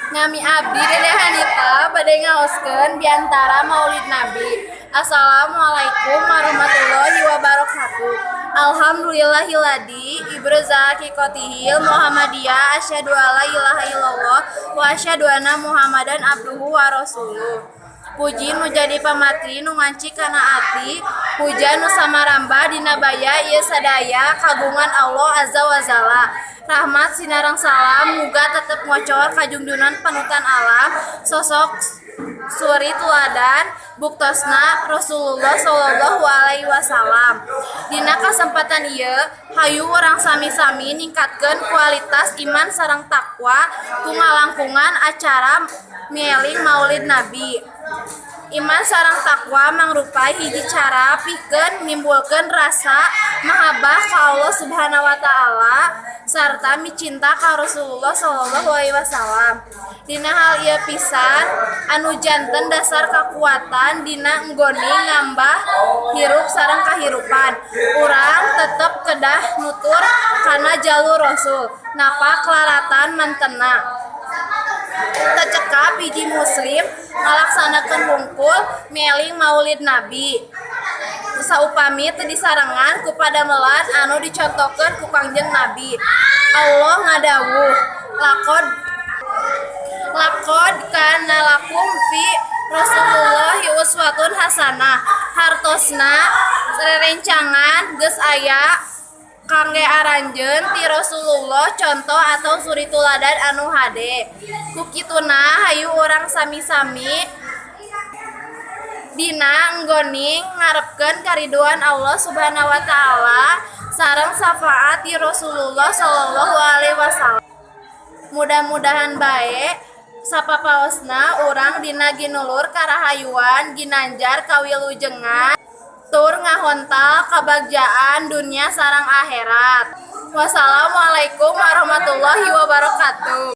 Nami abdi Dede Hanita, bade ngaoskeun biantara Maulid Nabi. Assalamualaikum warahmatullahi wabarakatuh. Alhamdulillahilladzi ibraza haqiqatihil Muhammadiyah, asyhadu alla ilaha illallah wa asyhadu anna Muhammadan abduhu wa rasuluh. Puji nu jadi pamatri nu ngancik kana ati, puja nu samaramba dina baya ieu sadaya kagungan Allah Azza wa Jalla. Rahmat sinareng salam muga tetep ngocor ka junjungan panutan alam, sosok suri tuladan buktosna Rasulullah Shallallahu Alaihi Wasallam. Dina kasempatan ieu, hayu urang sami-sami ningkatkeun kualitas iman sareng takwa ku ngalangkungan acara mieling Maulid Nabi. Iman sareng takwa mangrupa hiji cara pikeun nimbulkeun rasa mahabbah ka Allah Subhanahu wa Ta'ala sarta micinta ka Rasulullah Shallallahu Alaihi Wasallam. Dina hal ieu pisan anu janten dasar kakuatan dina nggoni ngambah hirup sareng kahirupan. Urang tetep kedah nutur kana jalur Rasul, napak laratan mantena. Teu cekap hiji muslim ngalaksanakeun hungkul mieling Maulid Nabi saupami teu disarengan ku padamelan anu dicontohkeun ku Kangjeng Nabi. Allah ngadawuh, laqad laqad kana lakum fi Rasulillahi uswatun hasanah, hartosna rerencangan geus aya kangge aranjeun ti Rasulullah conto atau suri tuladan anu hade. Ku kituna, hayu urang sami-sami dina nggoning ngarepkeun kariduan Allah Subhanahu wa Ta'ala sareng syafaat ti Rasulullah Shallallahu Alaihi Wasallam. Mudah-mudahan bae sapapaosna urang dina ginulur karahayuan, ginanjar kawilujengan, tur ngahontal kabagjaan dunia sareng akhirat. Wassalamualaikum warahmatullahi wabarakatuh.